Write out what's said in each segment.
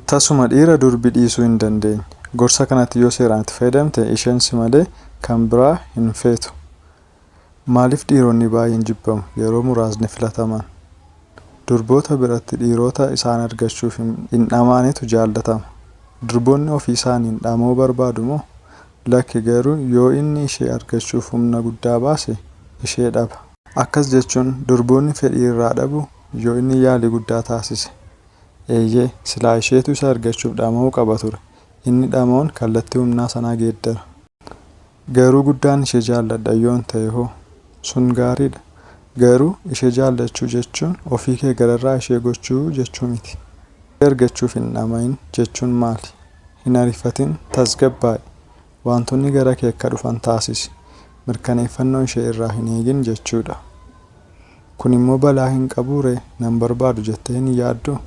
Tasuma dhiira durbi dhiisuu hin dandeenye. Gorsa kanatti yoo seeraan itti fayyadamte isheen si malee kan biraa hin feetu. Maaliif dhiironni baay'een jibbamu yeroo muraasni filataman? Durboota biratti dhiirota isaan argachuuf hin dhamaanetu jaallatama. Durboonni ofii isaaniin dhama'uu barbaadu moo? Lakki garuu yoo inni ishee argachuuf humna guddaa baase ishee dhaba. Akkas jechuun durboonni fedhii irraa dhabu yoo inni yaalii guddaa taasise. Eeyyee, silaa isheetu isa argachuuf dhama'uu qaba ture. Inni dhama'uun kallattii humnaa sanaa geeddara. Garuu guddaan ishee jaalladha yoon ta'e hoo? Sun gaariidha. Garuu ishee jaallachuu jechuun ofii kee gararraa ishee gochuu jechuu miti. Ishee argachuuf hin dhama'in jechuun maali? Hin ariifatin, tasgabbaa'i. Waantonni gara kee akka dhufan taasisi. Mirkaneeffannoo ishee irraa hin eegin jechuudha. Kun immoo balaa hin qabuu ree? Nan barbaadu jettee hin yaadduu?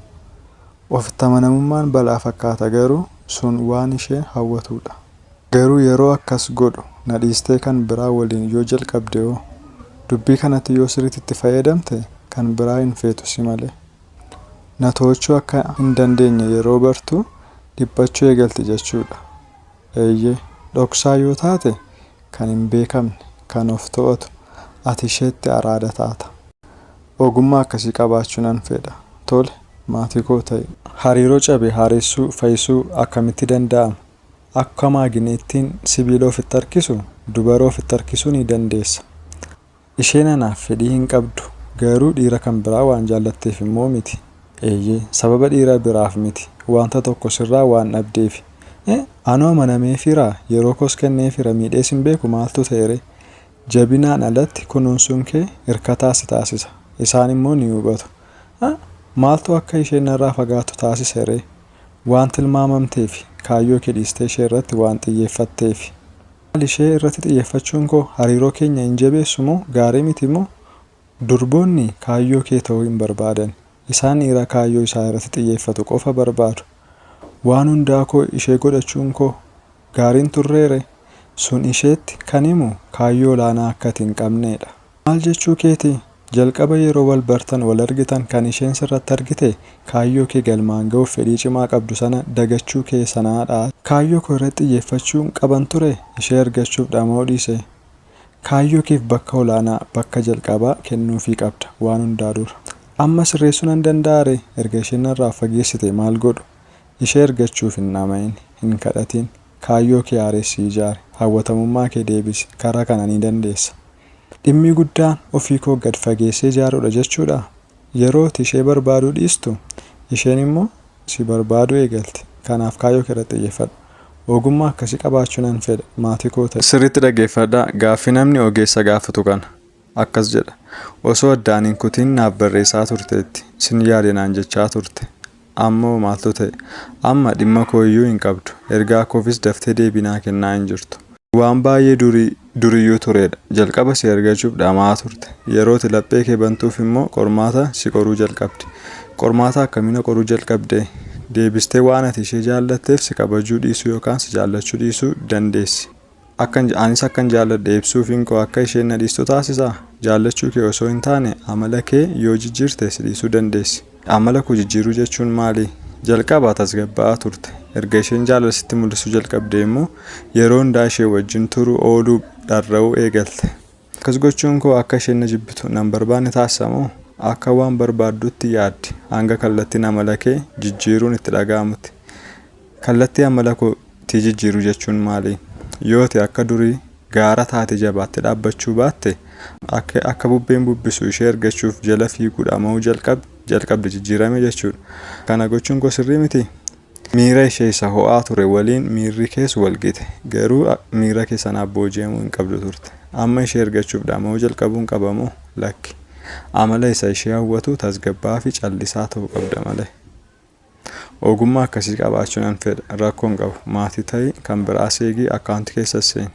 Ofitti amanamummaan balaa fakkaata garuu sun waan ishee hawwatudha. Garuu yeroo akkas godhu na dhiistee kan biraa waliin yoo jalqabde hoo? Dubbii kanatti yoo sirriitti itti fayyadamte kan biraa hin feetu si malee. Na to'achuu akka hin dandeenye yeroo bartu dhiphachuu eegalti jechuudha. Eeyyee, dhoksaa yoo taate, kan hin beekamne, kan of to'atu, ati isheetti araada taata. Ogummaa akkasii qabaachuu nan fedha. Tole, maatii koo ta'i. Hariiroo cabe haaressuu, fayyisuu akkamitti danda'ama? Akka maagineettiin sibiila ofitti harkisu, dubara ofitti harkisuu ni dandeessa. Isheen anaaf fedhii hin qabdu, garuu dhiira kan biraa waan jaallatteef immoo miti. Eeyyee, sababa dhiira biraaf miti, wanta tokko sirraa waan dhabdeefi. Eh, anoo amanameefiiraa, yeroo koos kenneefiira, miidhees hin beeku maaltu ta'eree? Jabinaan alatti kunuunsuun kee hirkataa si taasisa. Isaan immoo ni hubatu. Ah, maaltu akka isheen narraa fagaattu taasiseree? Waan tilmaamamteefi, kaayyoo kee dhiistee ishee irratti waan xiyyeeffatteefi. Maal ishee irratti xiyyeeffachuun koo hariiroo keenya hin jabeessu moo gaarii miti moo? Durboonni kaayyoo kee ta'uu hin barbaadan. Isaan dhiira kaayyoo isaa irratti xiyyeeffatu qofa barbaadu. Waan hundaa koo ishee godhachuun koo gaarii hin turreeree? Sun isheetti kan himu kaayyoo olaanaa akka ati hin qabneedha. Maal jechuu keeti? Jalqaba yeroo wal bartan, wal argitan kan isheen sirratti argite kaayyoo kee galmaan ga'uuf fedhii cimaa qabdu sana dagachuu kee sanaadha. Kaayyoo koo irratti xiyyeeffachuun qaban ture ishee argachuuf dhama'uu dhiisee. Kaayyoo keef bakka olaanaa, bakka jalqabaa kennuufii qabda waan hundaa dura. Amma sirreessuu nan danda'aaree? Erga isheen narraa of fageessitee maal godhu? Ishee argachuuf hin dhama'in, hin kadhatin. Kaayyoo kee haaressii ijaari. Hawwatamummaa kee deebisi. Karaa kana ni dandeessa. Dhimmi guddaan ofii koo gad fageessee ijaaruudha jechuudhaa? Yeroo ati ishee barbaaduu dhiistu, isheen immoo si barbaaduu eegalti. Kanaaf kaayyoo kee irratti xiyyeeffadhu. Ogummaa akkasii qabaachuu nan fedha. Maatii koo ta'i. Sirriitti dhaggeeffadhaa, gaaffii namni ogeessa gaafatu kana. Akkas jedha. Osoo addaan hin kutin naaf barreessaa turteetti. Sin yaade naan jechaa turte. Amma hoo maaltu ta'e? Amma dhimma koo iyyuu hin qabdu. Ergaa koofis daftee deebii naa kennaa hin jirtu. Waan baay'ee durii duriyyuu tureedha. Jalqaba si argachuuf dhama'aa turte. Yeroo ati laphee kee bantuuf immoo qormaata si qoruu jalqabde. Qormaata akkamii na qoruu jalqabde? Deebistee waan ati ishee jaallatteef si kabajuu dhiisuu yookaan si jaallachuu dhiisuu dandeessi. Akkan anis akkan jaalladhe ibsuufiin koo akka isheen na dhiistu taasisaa? Jaallachuu kee osoo hin taane amala kee yoo jijjiirte si dhiisuu dandeessi. Amala koo jijjiiruu jechuun maali? Jalqaba tasgabbaa'aa turte. Erga isheen jaalala sitti mul'isuu jalqabdee immoo yeroo hundaa ishee wajjin turuu, ooluu, dharra'uu eegalte. Akkas gochuun koo akka isheen na jibbitu nan barbaanne taasisa moo? Akka waan barbaaddutti yaaddi hanga kallattiin amala kee jijjiiruun itti dhaga'amutti. Kallattii amala kootii jijjiiruu jechuun maali? Yoo ati akka durii gaara taatee jabaattee dhaabbachuu baatte, akka akka bubbeen bubbisu ishee argachuuf jala fiiguu dhama'uu jalqabde jijjiirame jechuudha. Kana gochuun koo sirrii mitii? Miira ishee isa ho'aa ture waliin miirri kees wal gite. Garuu miira kee sanaaf booji'amuu hin qabdu turte. Amma ishee argachuuf dhama'uu jalqabuun qaba moo? Lakki. Amala isa ishee hawwatu tasgabbaa'aa fi callisaa ta'uu qabda malee. Ogummaa akkasii qabaachuu nan fedha. Rakkoo hin qabu. Maatii ta'i, kan biraas eegi, account keessas seeni.